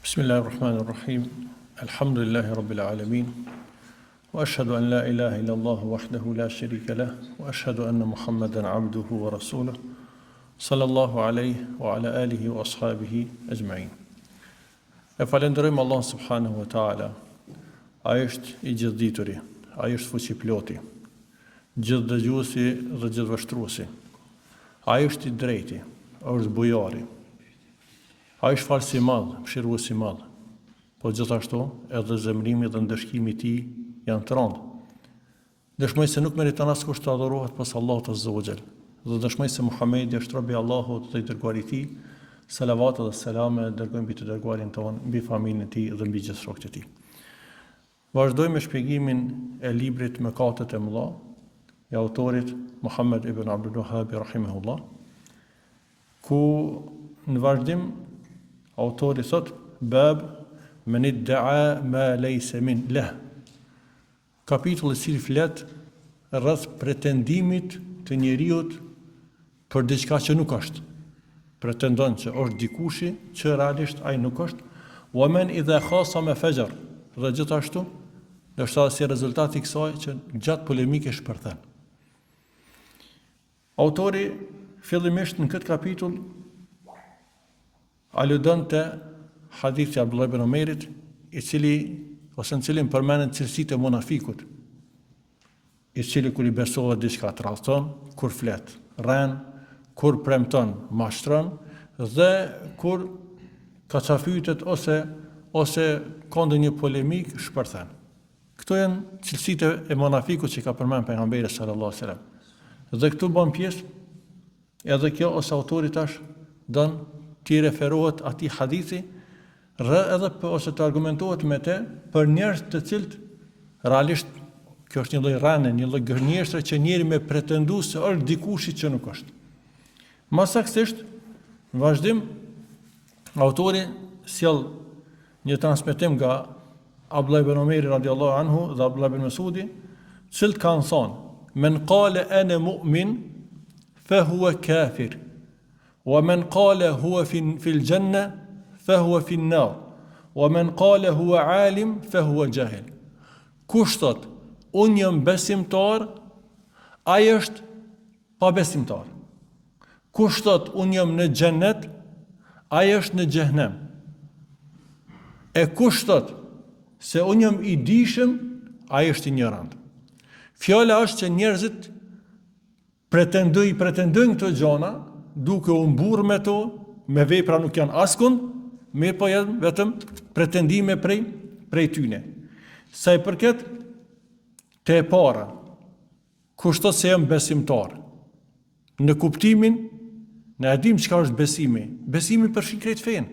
Bismillahirrahmanirrahim. Elhamdulillahi Rabbil alemin. Wa ashhadu an la ilaha illa Allah wahdahu la sharika lah wa ashhadu anna Muhammeden abduhu wa rasuluh. Sallallahu alaihi wa ala alihi wa ashabihi ajma'in. E falënderojmë Allahun subhanahu wa taala. Ai është i gjithëdituri, ai është fuqiploti, gjithëdëgjuesi dhe gjithëvështruesi. Ai është i drejti, është bujari. Ai është falësi i madh, mëshiruesi i madh. Po gjithashtu, edhe zemërimi dhe ndëshkimi i tij janë të rëndë. Dëshmoj se nuk meriton askush të adhurohet pos Allahut Azza wa Jall, dhe dëshmoj se Muhamedi është robi i Allahut dhe i dërguari i Tij, salavate dhe selame dërgojmë mbi të dërguarin tonë, mbi familjen e tij dhe mbi gjithë shokët e tij. Vazhdojmë me shpjegimin e librit Mëkatet e Mëdha, i autorit Muhammed ibn Abdul Wahhab rahimahullah, ku në vazhdim autori thotë bab men idda'a ma laysa min lah. Kapitull i cili flet rreth pretendimit të njeriut për diçka që nuk është. Pretendon që është dikushi që realisht ai nuk është. Wa men idha khasama fajar. Dhe gjithashtu, ndoshta si rezultat i kësaj që gjatë polemikës shpërthen. Autori fillimisht në këtë kapitull Aludon te hadithi i Abdullah ibn Omerit, i cili ose në cilin përmenden cilësitë e munafikut, i cili kur i besohet diçka tradhton, kur flet, rren, kur premton, mashtron dhe kur kacafytet ose ose ka ndonjë polemikë shpërthen. Këto janë cilësitë e munafikut që ka përmend pejgamberi sallallahu alajhi wasallam. Dhe këtu bën pjesë Edhe kjo ose autori tash don t'i referohet atij hadithi rë edhe për, ose të argumentohet me te për njerëz të cilët realisht kjo është një lloj rrene, një lloj gënjeshtre që njeri me pretendu se është dikushi që nuk është. Ma saktësisht, në vazhdim, autori sjell një transmetim nga Abdullah ibn Omeri radiallahu anhu dhe Abdullah ibn Mesudi, të cilët kanë thonë, men kale ene mu'min, fe huve kafir, wa men kale huve fil xhenne, fe huve fin nar, wa men kale huve alim, fe huve xhahil. Kush thot, unë jam besimtar, ai është Pabesimtar. Kush thot unë jam në xhennet, ai është në xhehnem. E kush thot se unë jam i dijshëm, ai është injorant. Fjala është që njerëzit pretendoj, pretendojnë këto gjona, duke u mburr me to, me vepra nuk janë askund, mirëpo janë vetëm pretendime prej, prej tyne. Sa i përket te e para, Kush thotë se jam besimtar? Në kuptimin, ne e dimë çka është besimi. Besimi përfshin krejt fenë.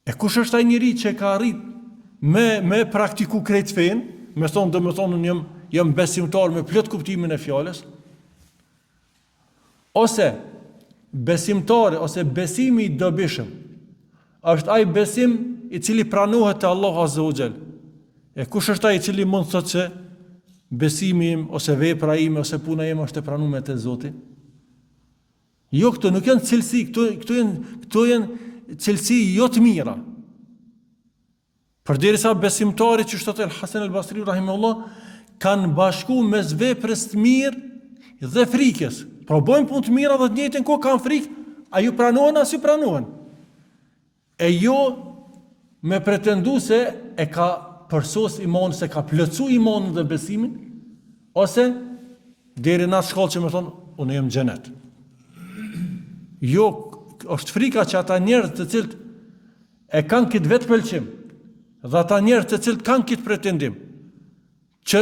E kush është ai njeri që ka arrit me me praktiku krejt fenë, me thonë domethonë unë jam jam besimtar me plot kuptimin e fjalës? Ose besimtari ose besimi i dobishëm është ai besim i cili pranohet te Allahu Azza wa Jall. E kush është ai i cili mund të thotë se besimi im ose vepra ime ose puna ime është e pranuar te Zoti? Jo, këto nuk janë cilësi, këto këto janë këto janë cilësi jo të mira. Përderisa besimtari qysh thotë El Hasan El Basri rahimahullah kanë bashku mes veprës të mirë dhe frikës. Pra bojnë punë të mira dhe të njëjtën kohë kanë frikë, a ju pranohen a s'ju pranohen. E jo me pretendu se e ka përsos imanin, se ka plotësu imanin dhe besimin, ose deri në atë shkallë që me thonë, unë jam xhenet. Jo, është frika që ata njerëz të cilët E kanë këtë vetëpëlqim dhe ata njerëz të cilët kanë këtë pretendim që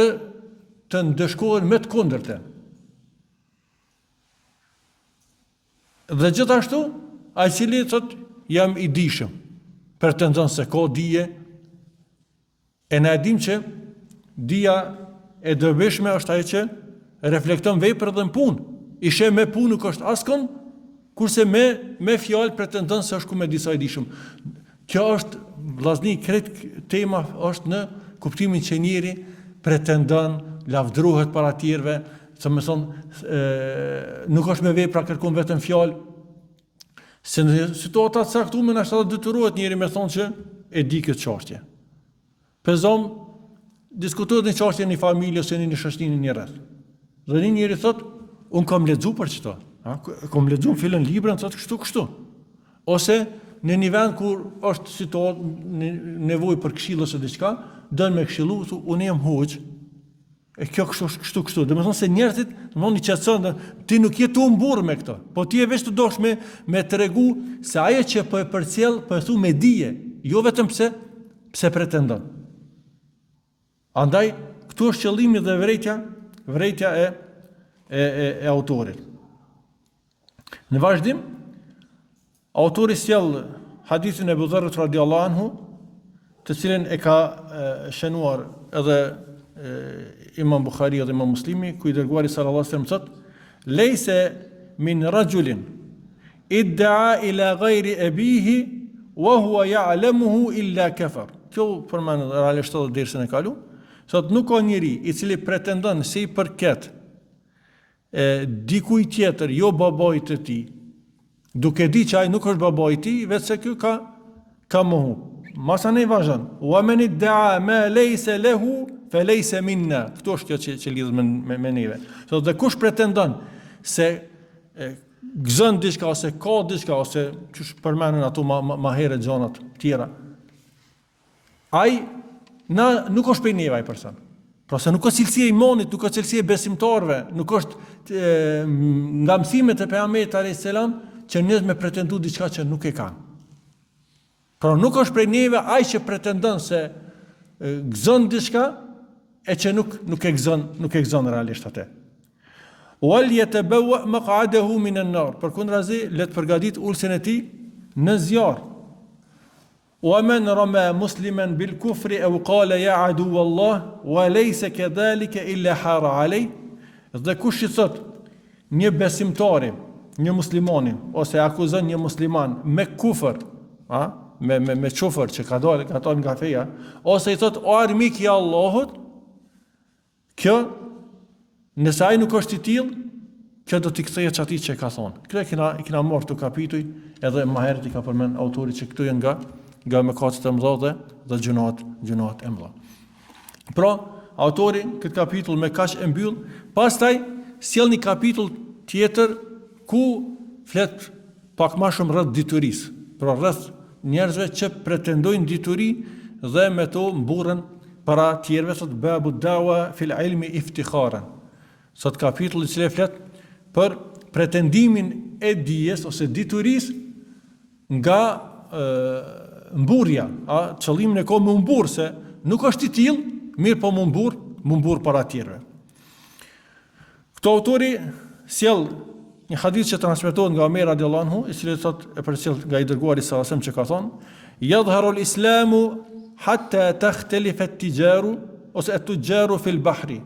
të ndëshkohen me të kundërtën. Dhe gjithashtu, ai i cili thot jam i dijshëm, pretendon se ka dije, E na e dimë që dija e dobishme është ajo që reflekton vepër dhe në punë. I sheh me punë nuk është askund, kurse me me fjalë pretendon se është ku me disa i dijshëm. Kjo është vllazni krejt tema është në kuptimin që njeri pretendon, lavdërohet para tjerëve, domethonë, nuk është me vepra kërkon vetëm fjalë. Se në situata të caktume nashta edhe detyrohet njeri me thonë që e di këtë çashtje. Pe zom, diskutohet një çashtje në një familje ose në një shoqni në një rreth. Dhe një njeri thot, unë kam lexu për qëto. Ha? Kam lexu në filan librën, thot kështu, kështu. Ose në një vend kur është situatë në nevojë për këshillë ose diçka, don me këshillu, thu, unë jam hoxhë, E kjo kështu është kështu kështu. Domethënë se njerëzit, domethënë i qetëson, dhe, ti nuk je tu u mburr me këto. Po ti je veç tu dasht me me tregu se ajo që po e përcjell, po e thu me dije, jo vetëm pse pse pretendon. Andaj këtu është qëllimi dhe vërejtja, vërejtja e e e, e autorit. Në vazhdim, autori sjell hadithin e Ebu Dherrit radiallahu anhu, të cilin e ka shënuar edhe Imam Buhari dhe Imam Muslimi, ku i dërguari sallallahu alaihi wasallam thotë: "Lejse min rajulin idda'a ila ghayri abihi wa huwa ya'lamuhu illa kafar." Kjo përmendet realisht edhe dersin e kalu. Thotë nuk ka njeri i cili pretendon se i përket e dikujt tjetër, jo babait të tij, duke di që ai nuk është babai i tij, veç se ky ka ka mohu. Masanej vazhdon, wa men idda'a ma laysa lahu fa laysa minna. Këtu është kjo që që lidhet me me, me neve. Thotë dhe kush pretendon se e, gëzon diçka ose ka diçka ose qysh përmenden ato ma, ma, ma herët gjanat tjera, Ai na nuk është prej neve ai person. Pra se nuk është cilësi e imanit, nuk është cilësi e besimtarëve, nuk është e, nga mësimet e pejgamberit alayhis salam që njerëz me pretendu diçka që nuk e kanë. Pra nuk është prej neve ai që pretendon se gëzon diçka e që nuk nuk e gëzon, nuk e gëzon realisht atë. Wal yatabawwa maq'adahu min an-nar. Përkundrazi le të përgatit ulësen e tij në zjarr. Wa men rama muslimen bil kufri ew kale ja aduw Allah wa lejse kedhalike illa hara alej dhe kush i thot një besimtari, një muslimani ose akuzon një musliman me kufër, a, me me me qufër që ka dalë ka dalë nga feja, ose i thot o armik i Allahut, Kjo, nëse ai nuk është i tillë, kjo do t'i kthehet atij që e ka thonë. Këto e kena, i kena marrë këto kapituj, edhe më herët i ka përmend autori që këto janë nga nga mëkatet e mëdha dhe dhe gjynahet, gjynahet e mëdha. Pra, autori këtë kapitull me kaq e mbyll, pastaj sjell një kapitull tjetër ku flet Pak ma shumë rreth diturisë, pra rreth njerëzve që pretendojnë dituri dhe me to mburren para tjerëve, thotë babu dawa fil ilmi iftikharan. Thotë kapitulli i cili flet për pretendimin e dijes ose diturisë nga e, mburrja, a qëllimin e ka me u mburr se nuk është i tillë, mirëpo me u mburr, me u mburr para tjerëve. Këtu autori sjell një hadith që transmetohet nga Omer radiallahu anhu, i cili thot e përcjell nga i dërguari sallallahu alajhi wasallam që ka thonë: "Yadhharu al-islamu hatta takhtalifa at-tijaru ose at-tujaru fil bahri."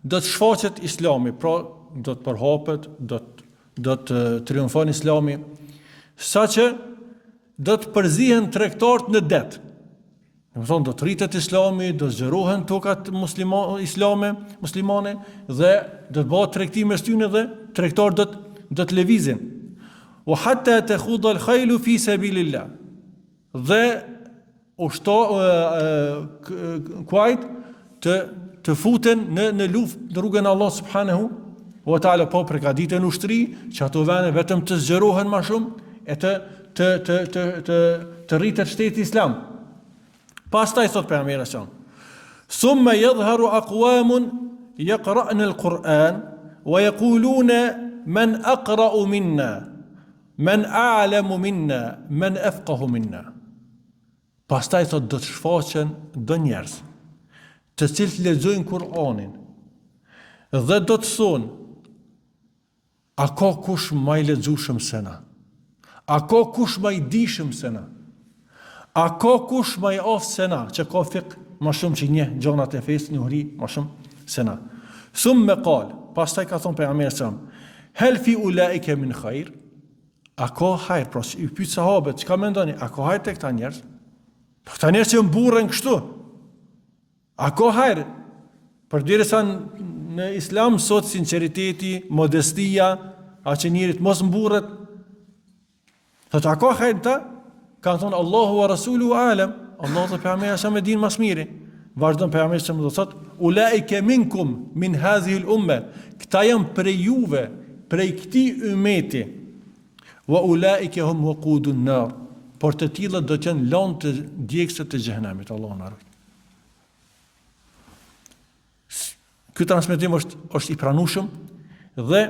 Do të shfaqet Islami, pra do të përhapet, do të do të triumfon Islami, saqë do të përzihen tregtarët në det. Domethonë, do të rritet islami, do të zgjerohen tokat muslima, islame, muslimane, dhe do të bëhet tregti mes tyne dhe tregtarët do të, do të lëvizin. Wa hatta tekhudal khajlu fi sebilillah. Dhe ushto, kuajt të, të futen në, në luftë në rrugën e Allahut subhanahu wa ta'ala po përgatiten ushtri që ato vene vetëm të zgjerohen ma shumë e të të të të të, të rritet shteti islam. Pastaj thot pejgamberi sa Thumma yadhharu aqwamun yaqra'na al-Qur'an wa yaquluna man aqra'u minna man a'lamu minna man afqahu minna. Pastaj thotë do të shfaqen do njerëz, të cilët lexojnë Kur'anin dhe do të thonë a ka kush ma i lexueshëm se na? A ka kush ma i dijshëm se na? A ka kush ma i aftë se na, që ka fikh ma shumë që njeh gjanat e fesë, njohuri ma shumë se na? Thumme kal, pastaj ka thonë pejgamberi sa, hel fi ulaike min khair? A ka hajr, pra i pyet sahabët, çka mendoni, a ka hajr te këta njerëz? Po këta njerëz që mburren kështu. A ka hajr? Përderisa në islam sot sinqeriteti, modestia, a që njeri të mos mburret. Thotë, a ka hajr n'ta? Kanë thonë, Allahu wa Rasuluhu alem. Allahu dhe pejgamberi alejhi selam e dinë ma s'miri. Vazhdon pejgamberi alejhi selam dhe thotë, ulaike minkum min hadhihil umme. Këta janë prej juve, prej këtij ymeti. Wa ulaike hum waqudun nar. Por të tillët do të jenë landë djegëse të xhehenemit, Allahu na ruajt. Ky transmetim është është i pranueshëm dhe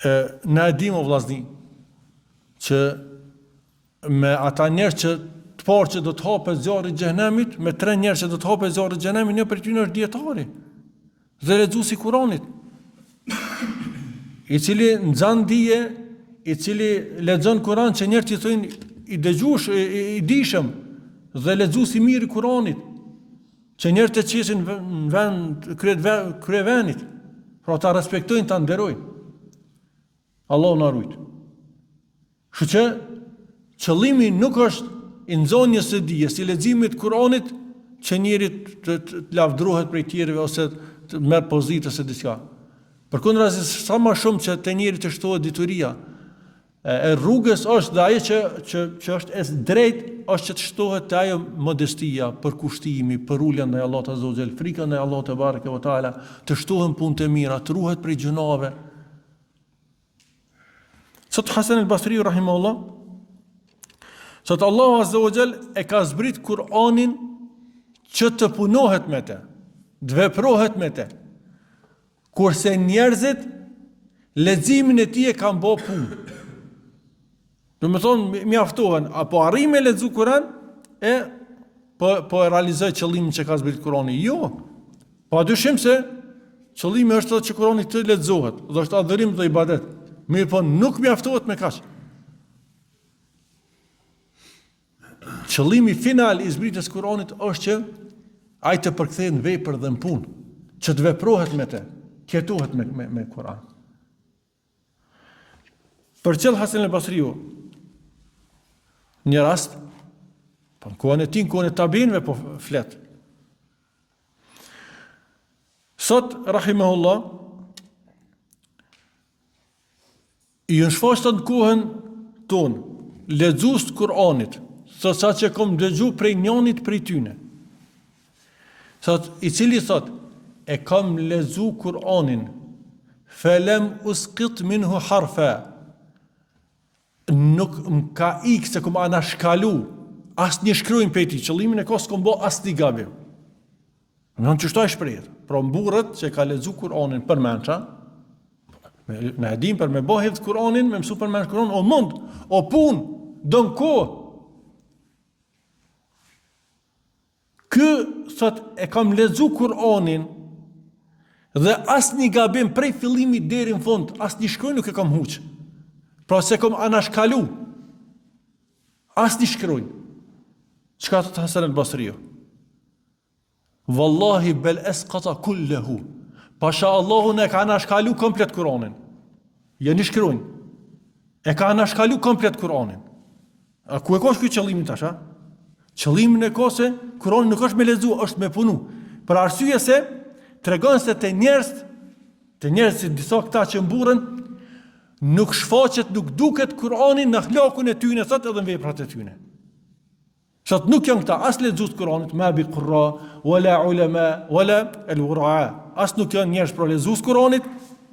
e na e dimë o vllazni që me ata njerëz që të parë që do të hapet zjarri i xhehenemit, me tre njerëz që do të hapet zjarri i xhehenemit, një prej tyre është dietari dhe lexuesi i Kuranit. I cili nxan dije, i cili lexon Kuran që njerëzit i thonë i dëgjush, i, i, i dishëm dhe lexues i mirë i Kuranit. Që njerëzit e qesin në vend krye krye vendit. Pra ta respektojnë, ta nderojnë. Allahu na rujt. Kështu që qëllimi nuk është i nxënies së dijes, i leximit të Kuranit që njeri të, të, të lavdërohet prej tjerëve ose të merr pozitë ose diçka. Përkundrazi sa më shumë që te njeri të shtohet dituria, E, e rrugës është dhe ajo që që që është e drejtë është që të shtohet te ajo modestia, përkushtimi, përulja ndaj Allahut azza wa xhel, frika ndaj Allahut tebareke ve teala, të shtohen punët e mira, të ruhet prej gjynaheve. Thotë Hasan el-Basri rahimahullah, thotë Allahu azza wa xhel e ka zbrit Kur'anin që të punohet me të, të veprohet me të. Kurse njerëzit leximin e tij e kanë bo punë. Domethonë, mjaftohen, a po arri me lexu Kuran, e po, po e realizoj qëllimin që ka zbrit Kurani. Jo, pa dyshim se qëllimi është edhe që Kurani të lexohet, dhe është adhurim dhe ibadet. Mirëpo nuk mjaftohet me kaq. Qëllimi final i zbritjes së Kuranit është që ai të përkthehet në vepër dhe në punë, që të veprohet me të, të jetohet me me, me Kur'an. Përcjell Hasan el-Basriu një rast, po në kohën e tij, në kohën e tabiinëve po flet. Thotë rahimahullah Janë shfaq në kohën tonë, lexues të Kur'anit, thotë sa që kom dëgju prej njanit prej tyne. Thot, i cili thot, e kam lexu Kur'anin, felem uskit minhu harfa, nuk më ka ikë s'e kom anashkalu, asnjë shkronjë prej tij, qëllimin e ka s'kom bo asnjë gabim. Në qështu ai shprehet, pra mburret që ka lexu Kur'anin përmendsh, na e dim për me bo hifz Kur'anin, me mësu përmendsh Kur'anin, o mund, o pun, don kohë. Ky thot e kam lexu Kur'anin dhe asnjë gabim prej fillimit deri në fund, asnjë shkronjë nuk e kam huq. Pra s'e kam anashkalu. Asnjë shkronjë. Çka thot Hasan el-Basriu? Wallahi bel esqata kullehu. Pasha Allahun e ka anashkalu komplet Kur'anin. Jo një shkronjë. E ka anashkalu komplet Kur'anin. A ku e ka ky qëllimin tash, a? Qëllimin e ka se Kur'ani nuk është me lexu, është me punu. Për arsye se tregon se te njerëz, te njerëz si disa këta që mburren, nuk shfaqet, nuk duket Kur'ani në ahlakun e tyne, thot edhe në veprat e tyne. Thot nuk janë këta as lexues të Kuranit, ma bi qurra, wala ulama, wala al-wura'a. As nuk janë njerëz pra lexues të Kuranit,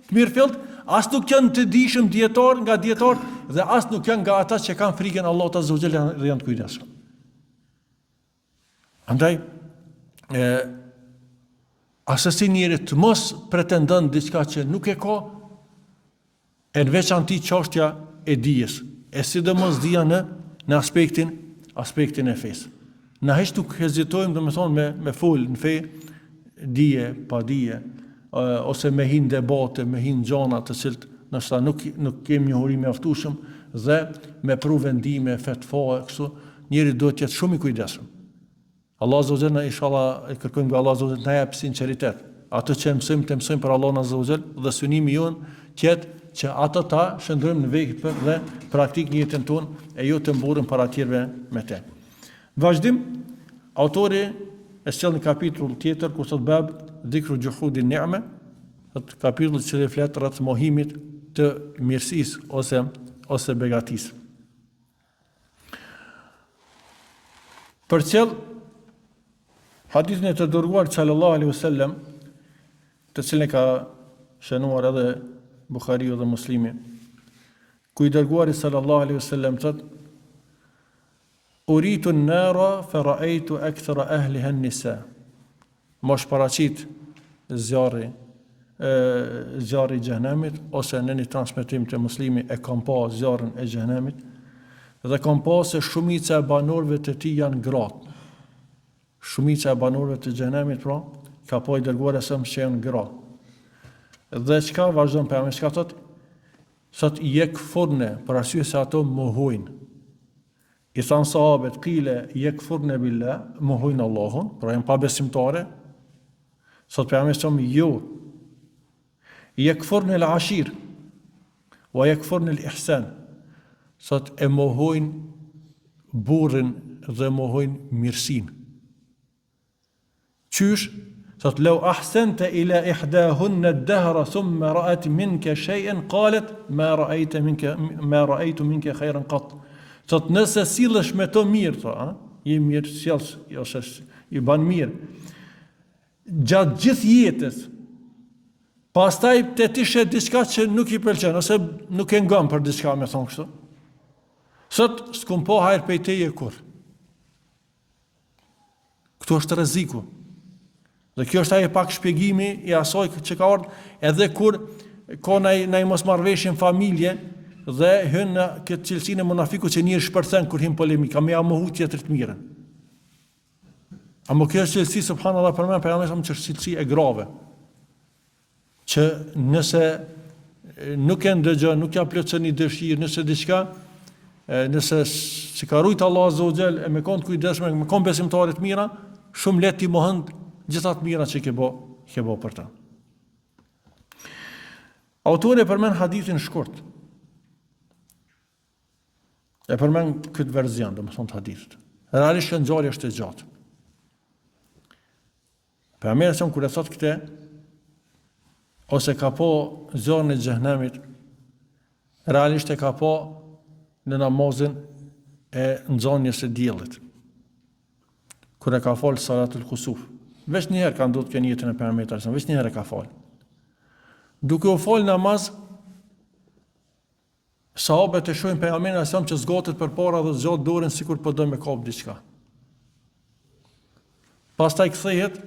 të mirëfillt, as nuk janë të dijshëm dijetar nga dijetarët dhe as nuk janë nga ata që kanë frikën Allahut azza wa jalla dhe janë të kujdesshëm. Andaj e asesi njeri të mos pretendon diçka që nuk e ka, E në veçanti çështja e dijes, e sidomos dija në në aspektin aspektin e fesë. Na hiç nuk hezitojmë, domethënë me me fol në fe, dije, pa dije, ose me hi në debate, me hi në gjana të cilat ndoshta nuk nuk kemi njohuri mjaftueshëm dhe me pru vendime, fetva e kështu, njeri duhet të jetë shumë i kujdesshëm. Allah Azza wa Jall inshallah e kërkojmë nga Allah Azza wa Jall të na jap sinqeritet. Ato që mësojmë të mësojmë për Allahun Azza wa Jall dhe synimi jonë të jetë që ato ta shndërrojmë në vepër dhe praktikë në jetën tonë e jo të mburrem para tjerëve me te. Vazhdim, autori e sjell një kapitull tjetër ku thotë bab dhikru juhudi ni'me, thotë kapitull që flet rreth mohimit të mirësisë ose. ose begatisë. Përcjell hadithin e të dërguarit sallallahu alaihi wasallam, të cilin e ka shënuar edhe Buhariu dhe Muslimi, ku i dërguari sallallahu alaihi wasallam thotë Uritu an-nara fa ra'aytu akthara ahliha an-nisa. Më është paraqit zjarri zjarri i xhehenemit ose në një transmetim te Muslimi e kam pa zjarrin e xhehenemit dhe kam pa se shumica e banorëve të tij janë gratë. Shumica e banorëve të xhehenemit pra ka pa i dërguari alejhi selam që janë gra. Dhe çka vazhdon pejgamberi çka thot? Thot jekfurne për arsye se ato mohojnë. I thanë sahabet, kile jekfurne billah, mohojnë Allahun, pra janë pabesimtare. Thot pejgamberi alejhi selam, jo. Jekfurne l'ashir, wa jekfurne l'ihsan. Thot e mohojnë burrin dhe mohojnë mirësinë. Qysh? Thot lau ahsente ila ihdahunna ad-dahra thumma ra'at minka shay'an qalat ma ra'ayta minka ma ra'aytu minka khayran qat. Thot nëse sillesh me to mirë, thot, a? Je mirësjellës ose i ban mirë. Gjatë gjithë jetës, pastaj te ti sheh diçka që nuk i pëlqen ose nuk e ngon për diçka, me thonë kështu. Thot s'kum pa hajr pej teje kurrë. Këtu është rreziku. Dhe kjo është ajo pak shpjegimi i asaj që ka ardhur edhe kur ka naj naj mosmarrëveshje në familje dhe hyn në këtë cilësinë e munafikut që njeri shpërthen kur hyn polemika, me ja mohu tjetrit të mirën. Ama kjo është cilësi subhanallahu përmend pejgamberi që është cilësi e grave. që nëse nuk e ndëgjon, nuk ja plotëson një dëshirë, nëse diçka, nëse s'i ka rujt Allahu Azza wa Jall e me kon të kujdesshme, me kon besimtare të mira, shumë lehtë t'i mohon gjitha të mira që i ke bo, i ke bo për ta. Autori e përmend hadithin shkurt. E përmend këtë version, domethënë të hadithit. Realisht kjo ngjarje është e gjatë. Pejgamberi alejhi selam kur e thot këtë, ose ka pa zjarrin e xhehenemit, realisht e ka pa në namazin e nxënies së diellit. Kur e ka fal salatul kusuf. Veç një herë ka ndodhur kjo në jetën e pejgamberit alejhi selam, veç një herë e ka fal. Duke u fal namaz Sahabët e shohin pejgamberin alejhi selam që zgatet përpara dhe zgjat dorën sikur po do me kap diçka. Pastaj kthehet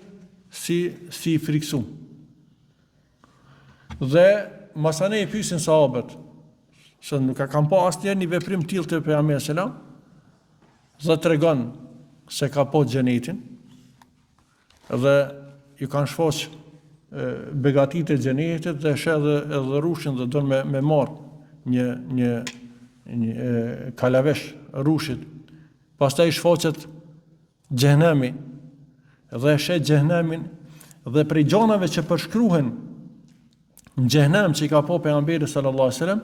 si si i frikësum. Dhe masanej e pyesin sahabët se nuk e kanë pa asnjëherë një veprim të tillë te pejgamberi alejhi selam dhe tregon se ka pa xhenetin Dhe ju kanë shfaq begatitë e xhenetit dhe sheh edhe edhe rrushin dhe don me me marr një një një kalavesh rrushit. Pastaj i shfaqet xhehenemi dhe e sheh xhehenemin dhe prej gjanave që përshkruhen në xhehenem që i ka pa pejgamberi sallallahu alajhi wasallam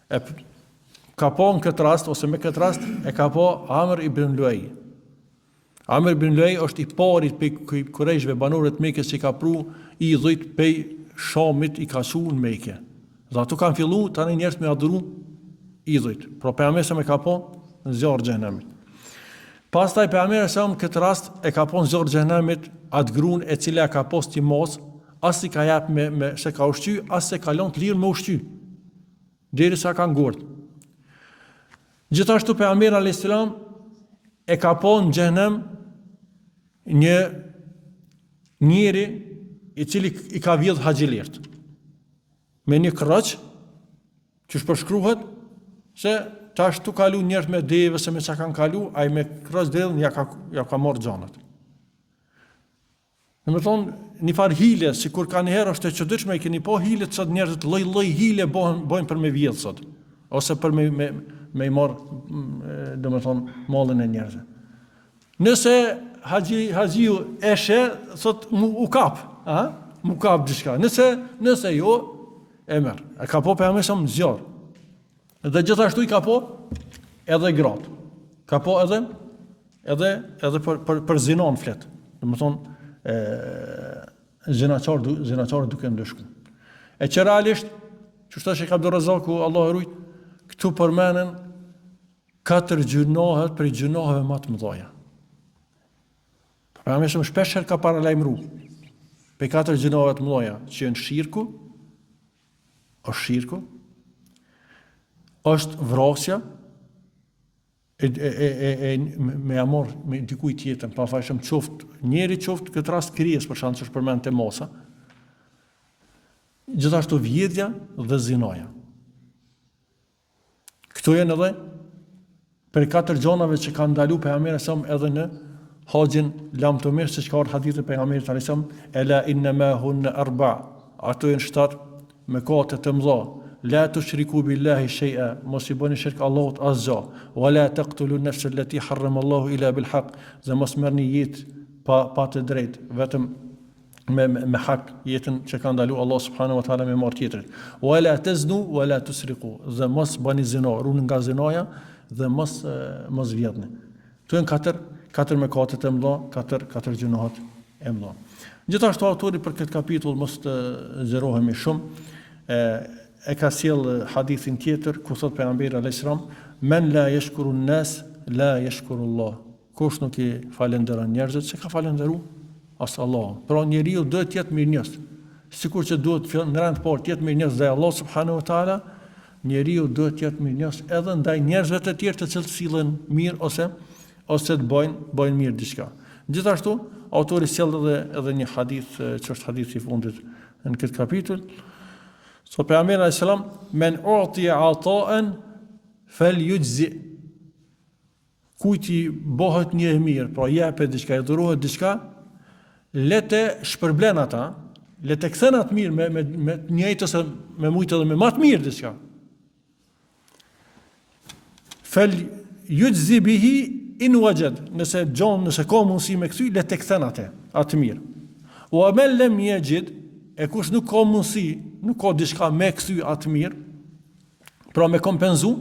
e ka pa në këtë rast ose me këtë rast e ka pa Amr ibn Luaj. Amr ibn Luej është i pari pej Kurejshve, banorëve të Mekës që i ka pru idhujt pej Shamit i ka çu në Mekë. Dhe ato kanë fillu tani njerëzit me adhuru idhujt. Pra pejgamberi alejhi selam e ka pa në zjarr xhehenemit. Pastaj pejgamberi alejhi selam këtë rast e ka pa në zjarr xhehenemit atë grun e cila ka pas një macë, as i ka jap me, me s'e ka ushqy, as s'e ka lënë të lirë me ushqy. Derisa ka ngordh. Gjithashtu pejgamberi alayhis salam e ka pa në xhehenem një njeri i cili i ka vjedh haxhilert. Me një krroq që përshkruhet se tash tu kalu njerëz me deve se me çka kanë kalu, ai me krroq del ja ka ja ka marr gjanat. Domethonë, një farë hile, sikur kanjëherë është e çuditshme, i keni pa hilet sot njerëzit lloj-lloj hile bëhen, bëjnë për me vjedhë sot, ose për me, me, me i marrë, domethonë, mallin e njerëzve. Nëse haxhi, haxhiu e sheh, thot, mu, u kap, a? Mu kap diçka. Nëse, nëse jo, e merr. E ka pa pejgamberi alejhi selam në zjarr. Dhe gjithashtu i ka pa edhe gratë. Ka pa edhe edhe edhe për për për zinon flet. Domethonë ë zinaqar zinaqar duke ndëshku. E që realisht, qysh tha Shejh Abdurrazaku, Allahu e rujt, këtu përmenden katër gjynahet prej gjynaheve ma të mëdhaja. Pejgamberi alejhi selam shpeshherë ka paralajmëru prej katër gjynaheve të mëdhaja, që janë shirku, është shirku, është vrasja, e, e, e, e, e me ja marr me dikujt jetën pafajshëm qoftë njeri qoftë këtë rast krijesë për shembull që është përmend te masa. Gjithashtu vjedhja dhe zinaja. Këto janë edhe prej katër gjanave që ka ndalu pejgamberi alejhi selam edhe në haxhin lamtumirës siç ka ardhur hadithi i pejgamberit alejhi selam ela inna ma hunna arba ato janë shtatë Mëkate të mëdha, La tushriku billahi shay'a, mos i bëni shirk Allahut asgjë, wa la taqtulu an-nafsa allati harrama Allahu illa bil haq, dhe mos merrni jetë pa pa të drejtë, vetëm me me, me hak, jetën që ka ndalu Allahu subhanahu wa taala me marr tjetrit. Wa la taznu wa la tusriqu, dhe mos bëni zina, ruhuni nga zinaja dhe mos mos vjedhni. Këto janë katër, katër mëkatet e mëdha, katër, katër gjynahet e mëdha. Gjithashtu autori për këtë kapitull mos të zgjerohemi shumë, e, e ka sjell hadithin tjetër ku thot pejgamberi alayhis salam, "Men la yashkuru an-nas, la yashkuru Allah." Kush nuk i falënderon njerëzit, s'e ka falënderu as Allahun. Pra njeriu duhet të jetë mirënjohës. Sikur që duhet në rend të parë të jetë mirënjohës ndaj Allahut subhanahu wa taala, Njeriu duhet të jetë mirënjohës edhe ndaj njerëzve të tjerë të cilët sillen mirë ose ose të bëjnë bëjnë mirë diçka. Gjithashtu, autori sjell edhe edhe një hadith që është hadithi i fundit në këtë kapitull. Thotë pejgamberi alayhis salam, "Men u'tiya ata'an falyujzi." Kujt i bëhet një e mirë, pra jepet diçka, i dhurohet diçka, le të shpërblen ata, le të kthen atë mirë me me me të njëjtë ose me mujtë edhe me më të mirë diçka. Fel yujzi bihi in wajad, nëse gjon, nëse ka mundësi me kthy, le të kthen atë, atë mirë. Wa men lam yajid, e kush nuk ka mundësi, nuk ka diçka me kthy atë mirë, pra me kompenzu,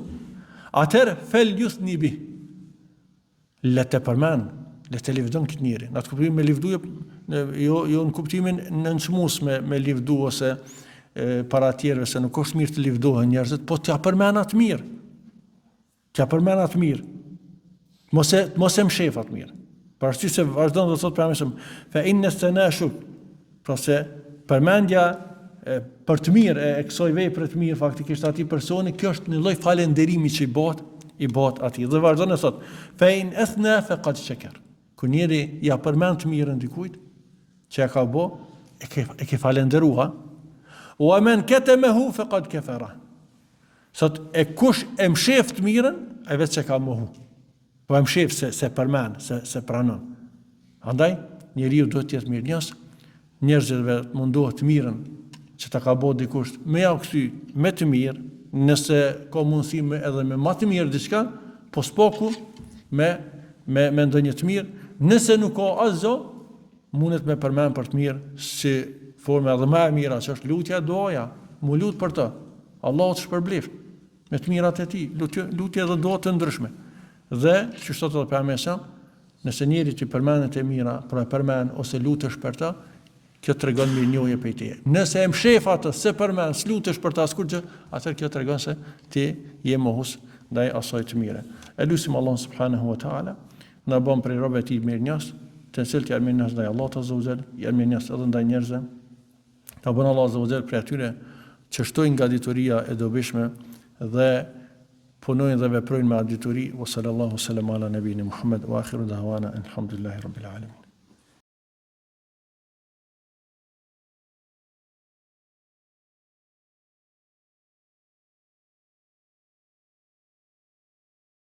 atëherë fel juthni bih, le të përmen, le të livdon këtë njeri. Në atë kuptimin me livdu, jo, jo në kuptimin nënçmues me, me livdu ose e, para tjerëve, se nuk është mirë të livdohen njerëzit, po t'ja përmen atë mirë. T'ja përmen atë mirë. Mos e mos e mshef atë mirë. Për arsye se vazhdon dhe thotë pejgamberi fe inne thena shukr. Pra se përmendja e, për të mirë e, e kësaj vepre të mirë faktikisht atij personi, kjo është një lloj falënderimi që i bëhet i bëhet atij. Dhe vazhdon e thotë fe in ethna faqad shakar. Kur njeri ja përmend të mirën dikujt që ja ka bë, e ke e ke falënderu ha. Wa men ketemahu faqad kafara. Thot, e kush e mshef të mirën, ai veç e ka mohu. Po e mshef se, s'e përmen, se, s'e pranon. Andaj, njeriu duhet të jetë mirënjohës, njerëzve të mundohet të mirën që ta ka bo dikush, me ja kthy me të mirë, nëse ka mundësi me edhe me ma të mirë diçka, po s'paku me, me, me ndonjë të mirë, nëse nuk ka asgjo, mundet me përmend për të mirë si forma edhe më e mira që është lutja e duaja, mu lut për të. Allahu të shpërbleft me të mirat e tij, lutje, lutje dhe dua të ndryshme. Dhe, siç thotë edhe pejgamberi sa, nëse njerit i përmendet e mira, pra e përmend ose lutesh për të, kjo tregon mirënjohje prej teje. Nëse e mshef atë, s'e përmend, s'lutesh për të askurrgjë, atëherë kjo tregon se ti je mohus ndaj asaj të mire. E lusim Allahun subhanahu wa taala Na bën prej robëve të tij mirënjohës, të cilët janë mirënjohës ndaj Allahut azza wa xhel, janë mirënjohës edhe ndaj njerëzve. Na bën Allahu azza wa xhel prej atyre që shtojnë nga dituria e dobishme dhe punojnë dhe veprojnë me atë dituri. Wa sallallahu sallam ala nabina Muhammad wa akhiru da'wana alhamdulillahi rabbil alamin.